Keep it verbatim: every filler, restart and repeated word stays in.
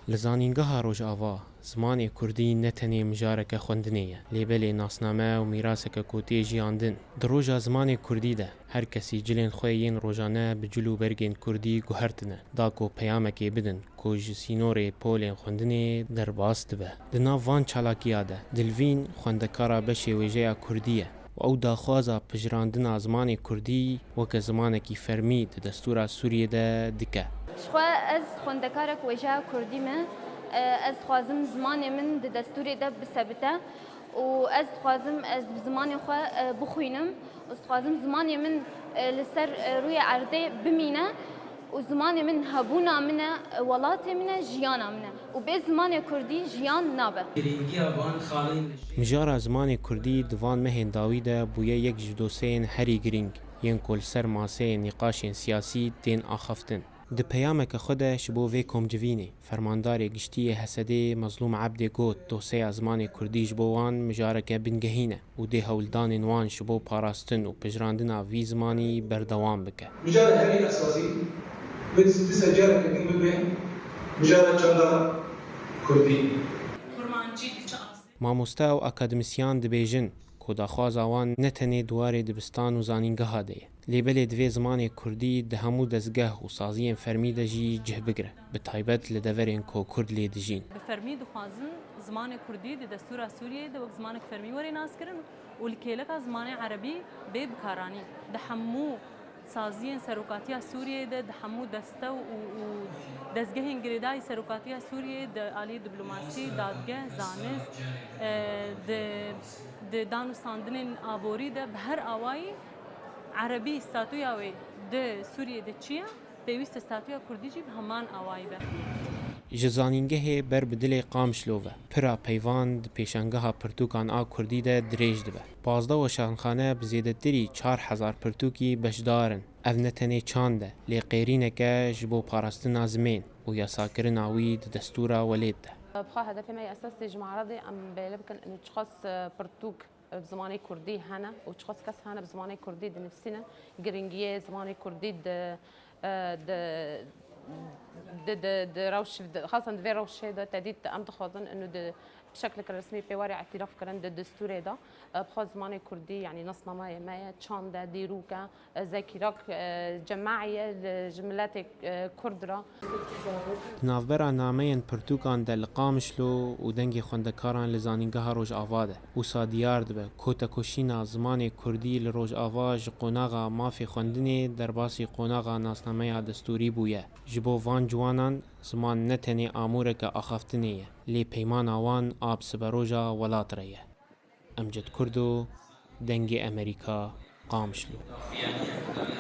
Li Zanîngeha Rojava, zimanê kurdî ne tenê mijareke xwendinê ye, lê belê nasname û mîraseke ku tê jiyandin. Di roja zimanê kurdî de, her kesî cilên xwe yên rojane bi cil û bergên kurdî guhertine, da ku peyamekê bidin ku ji sînorê polên xwendinê derbas dibe. Di nav van çalakiya de, Dilvîn, xwendekara beşê wêjeya kurdî ye û ew daxwaza pijirandina zimanê kurdî weke zimanekî fermî di destûra Sûriyê de dike. Ji xwe ez xwendekarek wêjeya kurdî me. Ez dixwazim zimanê min di destûrê de bisebite û ez dixwazim ez bi zimanê xwe, e, bixwînim û ez dixwazim zimanê min, e, li ser, e, rûyê erdê bimîne û zimanê min hebûna min e, welatê min e, jiyana min e û bê zimanê kurdî jiyan nabe. Mijara zimanê kurdî di van mehên dawî de bûye yek ji doseyên herî girîng yên ku li ser maseyên nîqaşên siyasî tên axaftin. Di peyameke xwe de ji bo vê komcivînê, Fermandarê Giştî yê H S D'ê Mezlûm Ebdê got, doseya zimanê kurdî ji bo wan mijareke bingehîn e û dê hewldanên wan ji bo parastin û pijirandina vî zimanî berdewam bike. Mijara herî esasî, min dîsa careke din bibe, mijara çanda kurdî. Kurmancî diçe asê. Mamoste û akademisyan dibêjin ku daxwaza wan ne tenê di warê dibistan û zanîngeha de ye, lê belê divê zimanê kurdî di hemû dezgeh û saziyên fermî de jî cih bigire, bi taybet li deverên ku kurd lê dijîn. Bi fermî dixwazin zimanê kurdî di destûra Sûriyeyê de wek zimanek fermî were naskirin û li kêleka zimanê erebî bê bikaranîn. Di hemû saziyên serokatiya Sûriyeyê de, di hemû deste û, û dezgehên girêdayî serokatiya Sûriyeyê, di alî diplomasî, dadgeh, zanist, e, di, di danûstandinên aborî de, bi her awayî erebî statuya wê di Sûriyeyê de çi ye, pêwîst e statuya kurdî jî bi heman awayî be. Ji zanîngehê ber bi dilê Qamişlo ve, pira peyvan di pêşangeha pirtûkan a kurdî de dirêj dibe. Pazdeh weşanxane bi zêdetirî çar hezar pirtûkî beşdar in. Ev ne tenê çand e, lê qêrînek e ji bo parastina zimên û yasakirina wî di destûra welêt de. Bi xwe hedefê me yê esasî ji maradê em bêle bikin, inu çiqas, e, pirtûk, e, bi zimanê kurdî hene û çiqas kes hene bi zimanê kurdî dinivîsînin, giringiyê zimanê kurdî di, e, di, di, di, di rewş, di, xasan di vê rewşê de tedît em dixwazin inu di bi şekleke resmî pê were îtîraf kirin di destûrê de. E, bi xwe zimanê kurdî, yanî nasnameyê me ye, çand e, dîrok e, e, zekîrak, e, cemaî ye li, ji miletê, e, kurd re. Di navbera nameyên pirtûkan de li Qamişlo û dengê xwendekaran li Zanîngeha Rojava de, wisa diyar dibe ku tekoşîna zimanê kurdî li Rojava ji qonaxa mafê xwendinê derbasî qonaxa nasnameya destûrî bûye. Ji bo van ciwanan, ziman ne tenê amûreke axaftinê ye, lê peymana wan a bi siberoja welat re ye. Emced Kurdo, Dengê Emerîka, Qamişlo.